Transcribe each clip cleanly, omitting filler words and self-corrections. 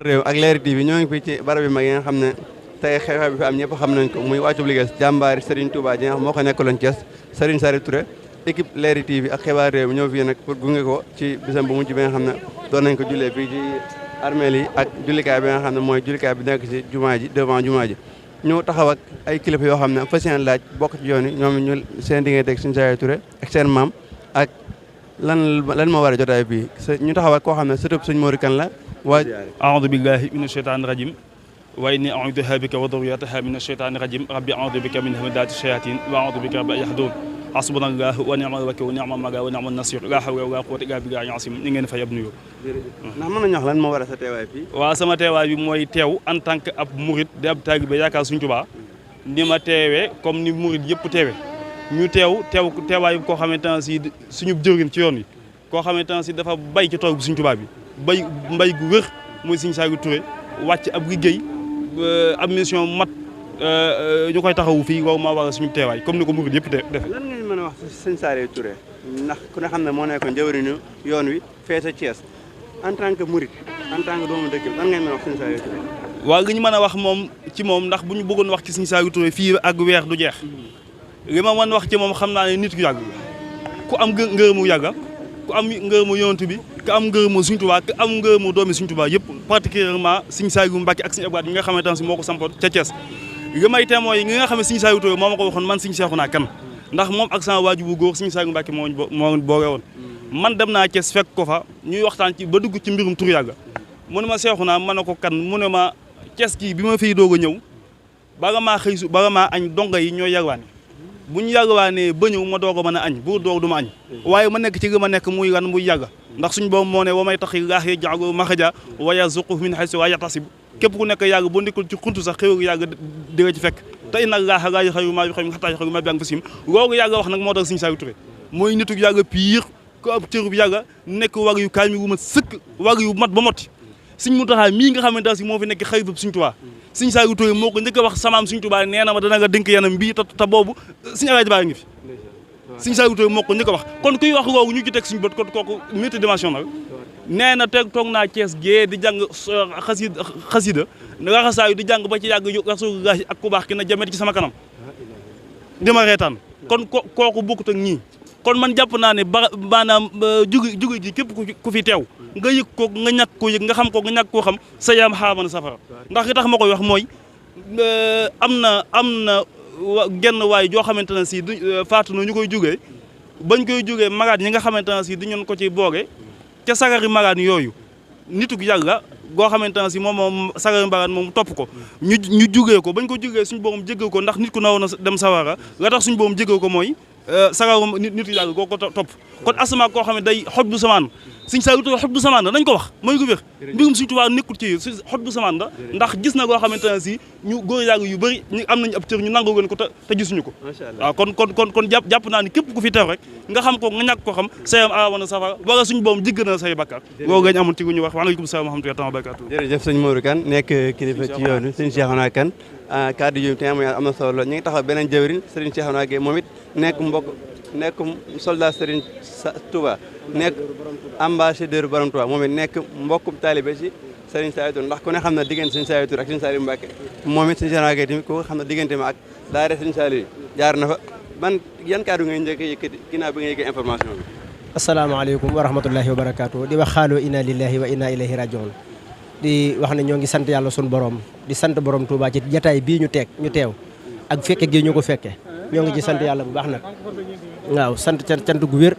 réew ak Leral TV ñoo ngi fii ci barab bi mag yi nga xam ne tey xew-xew bi fi am ñëpp xam nañ ko muy wàccub liggéey jàmbaari Serigne Touba ji nga xam moo ko nekkaloon Thiès Serigne Saliou Touré équipe Leral TV ak xibaar réew mi ñëw fii nag pour gunge ko ci bisam bu mujj bi nga xam ne doon nañ ko jullee fii ci armeel yi ak jullikaay bi nga xam ne mooy jullikaay bi nekk ci jumaa ji devant jumaa ji ñu taxaw ak ay kilifa yoo xam ne fas yéene laaj bokk ci yoon yi ñoom ñu seen diggante ak Serigne Saliou Touré ak seen maam ak lan moo war a jotaay bii ñu taxaw ak koo xam ne sëtub Serigne Modou Kane la waa a'uudu billahi mina shaytaani rajim wa inni a'uuduha bika wa dhurriyyataha mina shaytaani rajim rabbi a'uudu bika min hamazaati shayatiin wa a'uudu bika rabbi an yahduun hasbunallahu wa ni'mal wakiil wa ni'mal mawlaa wa ni'man nasiir laa hawla wa laa quwwata illaa billaahi al-aziim ñu ngeen fay ab nuyoo. ndax mën nañu wax lan moo war a sa teewaay fii. waaw sama teewaay bi mooy teew en tant que ab murit di ab taalibe yaakaar Sëriñ Tuubaa ni ma teewee comme ni murit yëpp teewee ñu teewaay koo xamante ne si suñu jëwriñ ci yoon wi koo xamante ne si dafa bay ci tool bi Sëriñ Tuubaa bi mbay gu wër muy Serigne Saliou Touré wàcc ab liggéey ab mission mat ñu koy taxawu fii wow maa waral suñu teewaay comme ni ko murid yëpp defe lan nga mën a wax ci Serigne Saliou Touré ndax ku ne xam ne moo nekkoon jëwriñu yoon wi feete Thiès en tant que murid en tant que doomu dëkk bi lan ngay mën a wax Serigne Saliou Touré. waaw li ñu mën a wax moom ci moom ndax bu ñu bëggoon wax ci Serigne Saliou Touré fii ak weer du jeex li ma mën wax ci moom xam naa ne nit ku yàgg ku am ngërëmu yàgga ku am ngërëmu yonent bi ku am ngërëmu Sëriñ Tuubaa ku am ngërëmu doomi Sëriñ Tuubaa yëpp particulièrement Serigne Saliou Mbacké ak Serigne Abdou yi nga xamante ne si moo ko sampoon ca Thiès li may témoin yi nga xam ne Serigne Saliou Touré moo ma ko waxoon man Serigne Cheikhouna Kane ndax moom ak sama waaju bu góor Serigne Saliou Mbacké moo boole woon man dem naa Thiès fekk ko fa ñuy waxtaan ci ba dugg ci mbirum tur yàgga mu ne ma Cheikhouna ma ne ko kan mu ne ma Thiès kii bi ma fiy doog a ñëw bala maa añ donga yi ñooy yalwaani bu ñu yàggawaanee ba ñëw ma doog a mën a añ bu doog du ma añ waaye ma nekk ci li ma nekk muy lan muy yàgga ndax suñ boobu moo ne wa may taxi laax ye jaago maxaja wa yarzuqhu min haysu laa yahtasib képp ku nekk yàgg boo nekkul ci xuntu sax xéwal yàgg di nga ci fekk te inna laaha laa yaxayru maa yuxayyiru hattaa yaxayru maa bi anfusihim loolu yàgg wax nag moo tax Serigne Saliou Touré mooy nitu yàgg pire ko ab cërub yàgg nekk war yu kaami wu mat sëkk war yu mat ba motti Serigne Mountakha mii nga xamante ne moo fi nekk xalifa Serigne Touba Serigne Saliou Touré moo ko njëkk a wax samaam Serigne Touba nee na ma dana nga dénk yanam bii te boobu Serigne Alaaji Ba ngi fi Serigne Saliou Touré moo ko njëkk a wax kon kuy wax loolu ñu ci teg suñu bët kon kooku multidimensionnel nee na toog naa Thiès gée di jàng xasida raxasaayu di jàng ba ci yàgg Rasulullahi ak ku baax ki na jamet ci sama kanam di ma reetaan kon kooku bokkut ak ñii kon man jàpp naa ne maanaam juge ji képp ku fi teew nga yëg ko nga ñàkk ko yëg nga xam ko nga ñàkk koo xam sa yaam xaaman safara ndax li tax ma koy wax mooy am na genn waay joo xamante ne si faatu na ñu koy jugee bañ koy jugee magaat ñi nga xamante ne si di ñoon ko ci booge ca sagari magaat yooyu nituk yàlla goo xamante ne si moom sagari magaat moom topp ko ñu jugee ko bañ ko jugee suñu borom jéggal ko ndax nit ku nawoon a dem sawara la tax suñu borom jéggal ko mooy sagaru nitu yàlla goo ko topp kon asama koo xam ne day xoj bu samaan Serigne Saliou Touré xoj bu samaan la nañ ko wax mooy ko wér mbirum Serigne Touba nekkul ci xoj bu samaan la ndax gis na goo xamante ne si ñu góor yàlla yu bëri ñu am nañu ab cër ñu nangoo gën ko te gisuñu ko waaw kon jàpp naa ni képp ku fi teew rek nga xam ko nga ñàkk ko xam sayam awana safara wala suñu boom jigg na say bakkaar loolu gañ amoon ci ñu wax waaleykum salaam wa rahmatullahi wa barakatuh jërëjëf sëñ Modou Kane nekk kilifa ci yoon wi Serigne Cheikhouna Kane kàddu yu témoignage am na solo ñu ngi taxaw beneen jëwriñ Serigne Cheikhouna Gueye moom it nekk soldat Serigne Touba nekk ambassadeur borom Touba moom it nekk mbokkum taalibe ci Serigne Saliou Touré ndax ku ne xam na diggante Serigne Saliou Touré ak Serigne Saliou Mbacké moom it Serigne Cheikhouna Gueye tamit ku xam na diggante ma ak daara Serigne Saliou jaar na fa ban yan kàddu ngay njëkk a yëkkati ginnaaw bi nga yëkkati information bi. asalaamaaleykum wa rahmatullahi wa barakaatu di wax xaaloo inna lillahi wa inna ilayhi rajiun di wax ne ñoo ngi sant yàlla sun borom di sant borom Touba ci jataay bii ñu teew ak fekke gi ñu ko fekke ñoo ngi ci sant yàlla bu baax nag waaw sant cant gu wér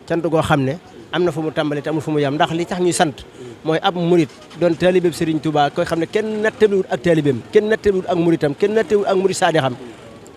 cant goo xam ne am na fu mu tàmbali te amul fu mu yam ndax li tax ñuy sant mooy ab murit doon taalibeem Serigne Touba koy xam ne kenn nattaliwut ak taalibeem kenn nattaliwut ak muritam kenn nattaliwut ak murit saadixam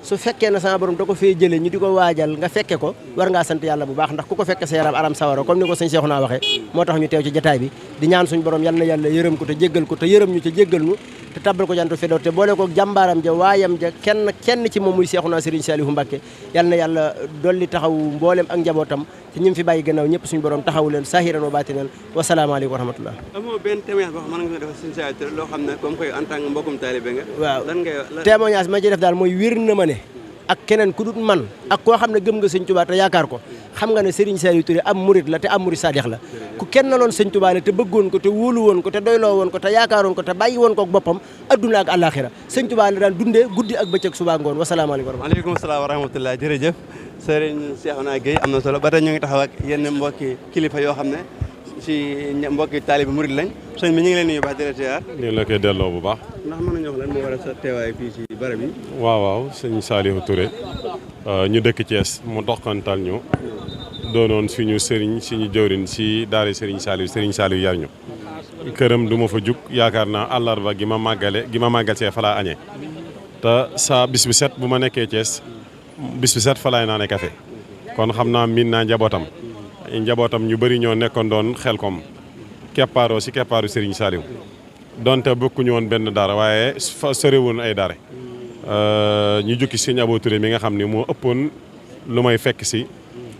su fekkee na sama borom da ko fee jëlee ñu di ko waajal nga fekke ko war ngaa sant yàlla bu baax ndax ku ko fekke sa yaram aram sawara comme ni ko sëñ Cheikhouna waxee moo tax ñu teew ci jataay bi di ñaan suñu borom yal na yàlla yërëm ko te jéggal ko te yërëm ñu te jéggal ñu te tabbal ko jantu fedoor te boole ko jàmbaaram ja waayam ja kenn ci moom muy Cheikhouna Serigne Saliou Mbacké yal na yàlla dolli taxaw mboolem ak njabootam te ñi fi bàyyi gannaaw ñëpp suñu borom taxawu leen sahiran wa baatinan wasalaamaaleykum wa rahmatullah. amoo benn témoignage boo xam ne mën nga def Serigne Saliou Touré loo xam ne comme koy en tant que mbokkum taalibe nga. waaw lan ngay témoignage ma ci def daal mooy wér na ma ne ak keneen ku dut man ak koo xam ne gëm nga Sëñ Tuubaa te yaakaar ko xam nga ne Serigne Saliou Touré am murit la te am murit sadix la ku kenn loon sëñ Touba la te bëggoon ko te wóolu woon ko te doyloo woon ko te yaakaaroon ko te bàyyi woon ko ak boppam adduna ak àllaaxira sëñ Touba la daan dundee guddi ak bëccëg suba ngoon wasalaamaaleykum. waaleykum salaam wa rahmatulah jërëjëf Serigne Cheikhouna Gueye am na solo ba tey ñu ngi taxaw ak yenn mbokki kilifa yoo xam ne si mbokki taalibi murit lañ sëñ bi ñu ngi leen nuyu baax di la ziar. ñu ngi la koy delloo bu baax. ndax mën nañu wax lan moo waral sa teewaay fii si barab yi. waaw sëñ Saliou Touré ñu dëkk Thiès mu doxantal ñu doonoon suñu sëriñ suñu jëwriñ si daara Serigne Saliou yar ñu këram du ma fa jug yaakaar naa àllarba gi ma màggal see fa laa añee te saa bis bu set bu ma nekkee Thiès bis bu set fa laay naane café kon xam naa miin naa njabootam ñu bëri ñoo nekkoon doon Xelkom keppaaroo si keppaaru Serigne Saliou donte bokkuñu woon benn daara waaye fa soriwoon ay daara ñu jukki sëñ Abo Touré mi nga xam ni moo ëppoon lu may fekk si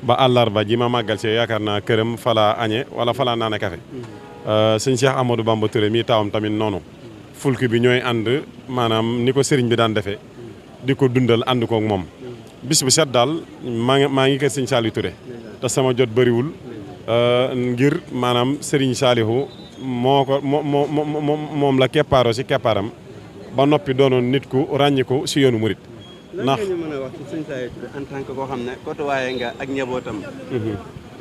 ba àllarba ji ma màggal see yaakaar naa këram falaa añe wala falaa naane café sëñ Cheikh Amadou Bamba Touré mi taawam tamit noonu fulki bi ñooy ànd maanaam ni ko sëriñ bi daan defee di ko dundal ànd koog moom bis bu set daal maa ngi kër sëñ Saliou Touré te sama jot bëriwul ngir maanaam Serigne Saliou moom la keppaaroo si keppaaram ba noppi doonoon nit ku ràññiku si yoonu murit. ndax lan nga ñu mën a wax ci sëñ Saliou Touré en tant que koo xam ne côtoyé nga ak njabootam.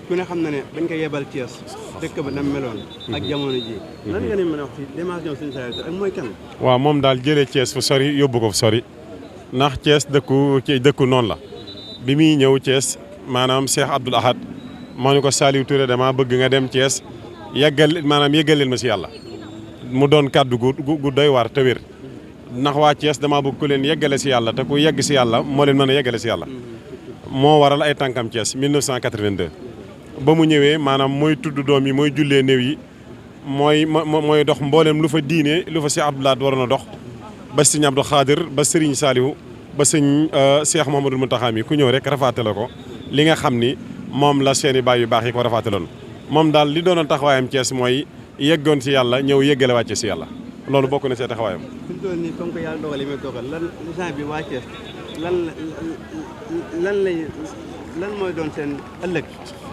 ku ne xam na ne bañ ko yebal Thiès dëkk ba nam meloon. ak jamono ji lan nga ñu mën a wax ci dimension sëñ Saliou Touré ak mooy kan. waaw moom daal jëlee Thiès fu sori yóbbu ko fu sori ndax Thiès dëkku noonu la bi muy ñëw Thiès. maanaam Cheikh Abdoul Ahad moo ni ko Saliou Touré dama bëgg nga dem Thiès yeggal leen ma si yàlla mu doon kàddu gu doy waar te wér ndax waa Thiès dama bëgg ku leen yeggale si yàlla te ku yegg si yàlla moo leen mën a yeggale si yàlla moo waral ay tànkam Thiès 1982 ba mu ñëwee maanaam mooy tudd doom yi mooy jullee néew yi mooy dox mboolem lu fa diine lu fa Cheikh Abdoul Ahad waroon a dox ba sëñ Abdou Khadir ba Serigne Saliou ba sëñ Cheikh Mouhamadoul Mountakha mi ku ñëw rek rafaatale ko li nga xam ni moom la seeni baay yu baax yi ko rafaataloon moom daal li doonoon taxawaayam Thiès mooy yeggoon si yàlla ñëw yeggale wàcce si yàlla loolu bokk na see taxawaayam. fi mu toll nii comme que yàlla dogal yi may dogal lan bi waa Thiès lan mooy doon seen ëllëg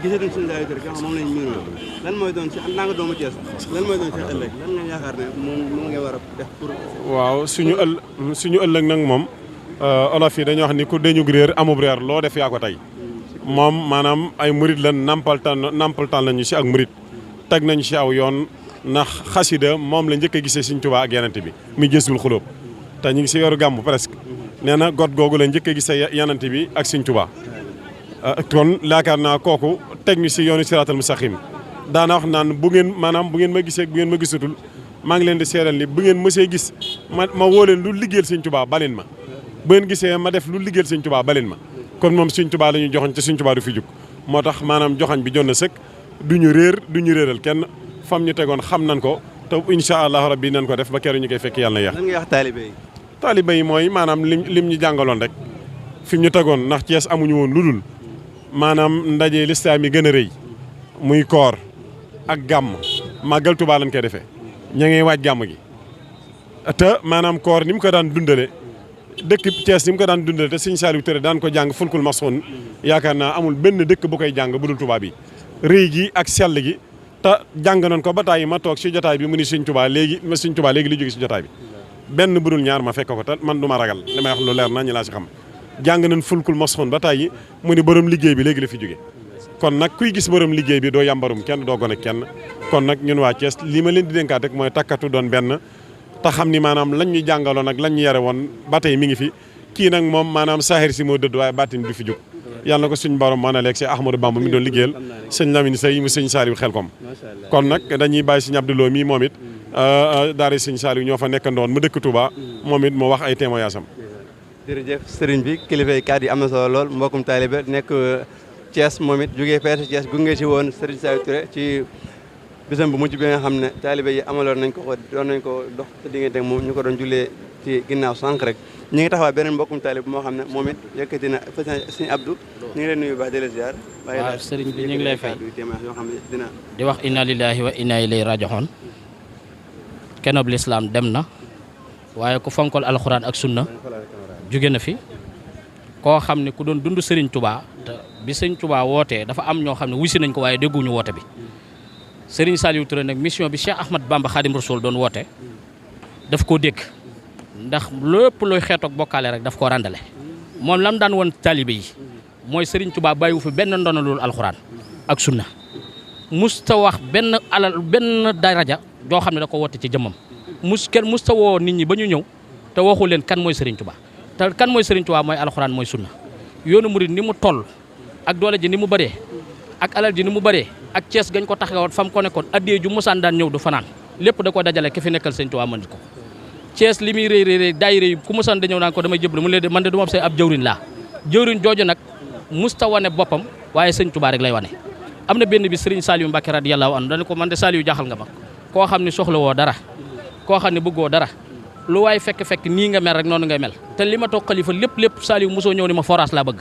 gisatuñ suñu Saliou Touré nga xam moom lañ miinoon lan mooy doon si en tant que doomu Thiès lan mooy doon seen ëllëg lan nga yaakaar ne moom nga war a def pour. waaw suñu ëllëg nag moom olof yi dañuy wax ni ku deñu réer amub réer loo def yaa ko tey. moom maanaam ay murit lan nampaltal nañu si ak murit teg nañu si aw yoon ndax xasida moom la njëkk a gisee Sëñ Tuubaa ak yanante bi muy Jazbul Xulóob te ñu ngi si weeru gàmmu presque nee na got googu la njëkk a gisee yanante bi ak Sëñ Tuubaa kon yaakaar naa kooku teg ñu si yoonu siraatal mustaqim daana wax naan bu ngeen ma gisee bu ngeen ma gisatul maa ngi leen di seeral ni bu ngeen mësee gis ma woo leen lu liggéeyal Sëñ Tuubaa baleen ma bu ngeen gisee ma def lu liggéeyal Sëñ Tuubaa baleen ma kon moom Sëñ Tuubaa la ñu joxoñ te Sëñ Tuubaa du fi jug moo tax maanaam joxoñ bi jot na sëkk du ñu réeral kenn fam ñu tegoon xam nañ ko te incha allahu rabbi nañ ko def ba keroog ñu koy fekk yàlla na yeex. lan ngay wax taalibe yi. taalibe yi mooy maanaam lim ñu jàngaloon rek fi ñu tegoon ndax Thiès amuñu woon lu dul maanaam ndaje lislaam yi gën a rëy muy koor ak gàmm màggal Tuubaa lañ koy defee ña ngay waaj gàmm gi te maanaam koor ni mu ko daan dundale dëkk Thiès ni mu ko daan dundale te Sëñ Saliou Touré daan ko jàng fulkul masoon yaakaar naa amul benn dëkk bu koy jàng bu dul Tuubaa bi rëy gi ak sell gi te jàng nañ ko ba tàyyi ma toog si jotaay bi mu ni Sëñ Tuubaa léegi li jóge si jotaay bi benn bu dul ñaar ma fekk ko te man du ma ragal li may wax lu leer nañ laa si xam jàng nañ fulkul masoon ba tàyyi mu ni borom liggéey bi léegi la fi jóge kon nag kuy gis borom liggéey bi doo yambarum kenn doo gone kenn kon nag ñun waa Thiès li ma leen di dénkaat rek mooy takkatu doon benn te xam ni maanaam lañ ñu jàngaloon ak lañ ñu yare woon ba tey mi ngi fi kii nag moom maanaam saaxir si moo dëdd waaye baatin du fi jóg yàlla na ko suñ borom mën a leeg si Ahmadou Bamba mi doon liggéeyal sëñ Lamine Sey mu sëñ Saliou Xelkom kon nag dañuy bàyyi sëñ Abdoulou mii moom it daara sëñ Saliou ñoo fa nekkandoon mu dëkk Touba moom it mu wax ay témoignage am. jërëjëf sëriñ bi kilifa yi kàddu yi am na solo lool mbokkum taalibe nekk Thiès moom it jógee feete Thiès gunge si woon sëriñ Saliou Touré ci bisam bu mujj bi nga xam ne taalibe yi amaloon nañ ko doon nañ ko dox te diggante moom ñu ko doon jullee ci ginnaaw sànq rek ñu ngi taxawaa beneen mbokkum taalibe moo xam ne moom it yëkkati na sëñ Abdou ñu ngi leen nuyu baax di la ziar. waaw sëriñ bi ñu ngi lay fay yoo xam ne dina di wax inna lillahi wa inna ilayhi raji'un kenob lislaam dem na waaye ku fonkol alxuraan ak sunna jóge na fi koo xam ne ku doon dund Serigne Touba te bi sëñ Touba wootee dafa am ñoo xam ne wusi nañ ko waaye dégguñu woote bi Serigne Saliou Touré nag mission bi Cheikh Ahmad Bamba Khadim Rasoul doon woote daf koo dégg ndax lépp looy xeetoog bokkaale rek daf koo ràndale moom lam daan woon taalibe yi mooy Serigne Touba bàyyiwu fi benn ndono loolu alxuraan ak sunna musta wax benn alal benn daraja joo xam ne da ko woote ci jëmmam musta woo nit ñi ba ñu ñëw te waxu leen kan mooy Serigne Touba te kan mooy Serigne Touba mooy alxuraan mooy sunna yoonu murid ni mu toll ak doole ji ni mu bëree ak alal ji ni mu bëree ak Cees gañ ko taxawoon fam ko nekkoon addee ju mosaan daan ñëw du fanaan lépp da ko dajale ki fi nekkal Serigne Touba mën ko Cees li muy rëy daayira yi ku mosaan da ñëw naan ko damay jëbal mu leen man de du ma say ab jëwriñ laa jëwriñ jooju nag musta wane boppam waaye Serigne Touba rek lay wane am na benn bi Serigne Saliou Mbacké radiyallahu anhu dañ ko man de Saliou jaaxal nga ma koo xam ne soxla woo dara koo xam ne bëggoo dara lu waay fekk nii nga mel rek noonu ngay mel te li ma toog xalifa lépp Saliou mosoo ñëw ni ma forage laa bëgg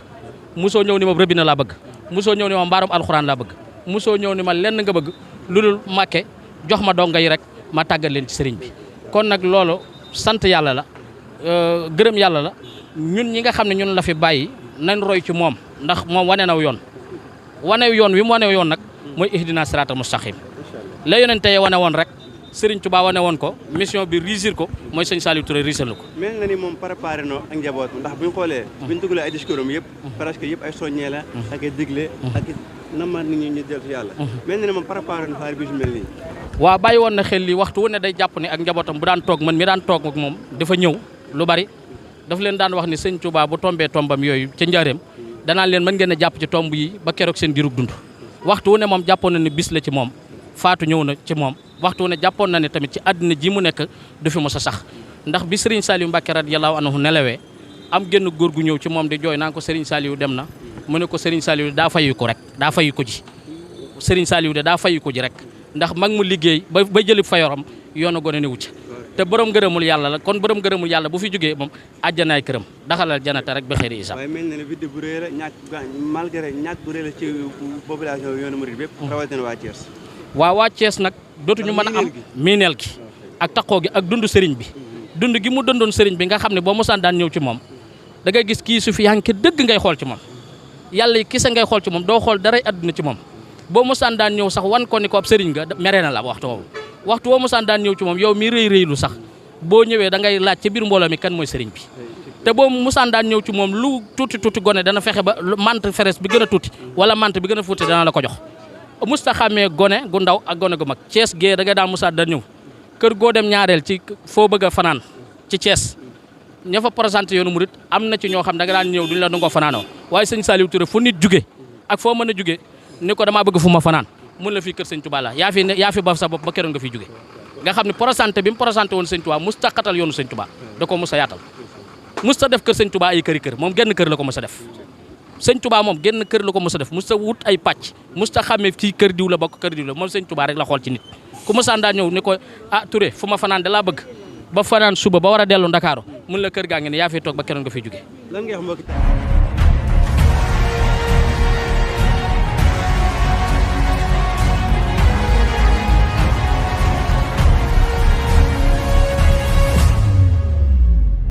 mosoo ñëw ni ma robinet laa bëgg mosoo ñëw ni ma mbaarum alxuraan laa bëgg mosoo ñëw ni ma lenn nga bëgg lu dul màkke jox ma donga yi rek ma tàggat leen ci sëriñ bi kon nag loolu sant yàlla la gërëm yàlla la ñun ñi nga xam ne ñun la fi bàyyi nañ roy ci moom ndax moom wane naw yoon wi mu wane yoon nag mooy ihdina siraatal mustaqim la yonente yi wane woon rek Serigne Touba wane woon ko mission bi réussir ko mooy sëñ Saliou Touré réussir na ko. mel na ni moom préparé na ak njaboot ndax bu ñu xoolee. bu ñu dugalee ay discours am yëpp. presque yëpp ay soññee la. ak ay digle. ak it nama nit ñi ñu dellu si yàlla. mel na ni moom préparé na xaar bi su mel nii. waaw bàyyi woon na xel li waxtu wu ne day jàpp ne ak njabootam bu daan toog man mi daan toog ak moom dafa ñëw lu bari daf leen daan wax ni sëñ Touba bu tombee tombam yooyu ca njaareem danaan leen mën ngeen a jàpp ci tomb yi ba keroog seen girug dund waxtu wu ne moom jàppoon na ne bis la ci moom faatu ñëw na ci moom waxtu ne jàppoon na ne tamit ci àddina ji mu nekk du fi mos a sax ndax bi Serigne Saliou Mbacké radiyallahu anhu nelawee am génn góor gu ñëw ci moom di jooy naan ko Serigne Saliou dem na mu ne ko Serigne Saliou daa fayu ko rek daa fayu ko ji Serigne Saliou de daa fayu ko ji rek ndax mag mu liggéey ba jëli fayoram yoonu gone ne wucc te borom ngërëmul yàlla la kon borom ngërëmul yàlla bu fi jógee moom àjjanaay këram daxalal janata rek ba xëri isa waaye mel na ne vidde bu rëy la ñàkk bu rëy la ci population yoonu murid bépp rawatina waa Thiès waa Thiès nag dootuñu mën a am miineel gi ak taqoo gi ak dund sëriñ bi dund gi mu dundoon sëriñ bi nga xam ne boo mosaan daan ñëw ci moom da ngay gis kii su fi yanke dëgg ngay xool ci moom yàlla yi kisa ngay xool ci moom doo xool daray àdduna ci moom boo mosaan daan ñëw sax wan ko ni ko ab sëriñ nga mere na la waxtu woo mosaan daan ñëw ci moom yow mi rëy sax boo ñëwee da ngay laaj ci biir mbooloo mi kan mooy sëriñ bi te boo mosaan daan ñëw ci moom lu tuuti gone dana fexe ba mante feres bi gën a tuuti wala mante bi gën a fuuti dana la ko jox musta xàmmee gone gu ndaw ak gone gu mag Thiès gée da ngay daan musa da ñëw kër goo dem ñaareel ci foo bëgg a fanaan ci Thiès ña fa présenté yoonu murit am na ci ñoo xam da nga daan ñëw duñu la nangoo fanaanoo waaye sëñ Saliou Touré fu nit jugee ak foo mën a jugee ni ko damaa bëgg fu ma fanaan mun la fii kër sëñ Touba la yaa fi ba sa bopp ba keroon nga fiy jugee nga xam ne présenté bi mu présenté woon sëñ Touba musta xatal yoonu sëñ Touba da ko musa yaatal musta def kër sëñ Touba ay kër moom genn kër la ko musa def sëñ Touba moom genn kër la ko mos a def musta wut ay pàcc musta xàmmee ci kër diw la bokk kër diw la moom sëñ Touba rek la xool ci nit ku mosaan daa ñëw ni ko Touré fu ma fanaan da laa bëgg ba fanaan suba ba war a dellu Ndakaaru mun la kër gaa ngi ne yaa fi toog ba keroon nga fiy jóge lan ngay wax mbokk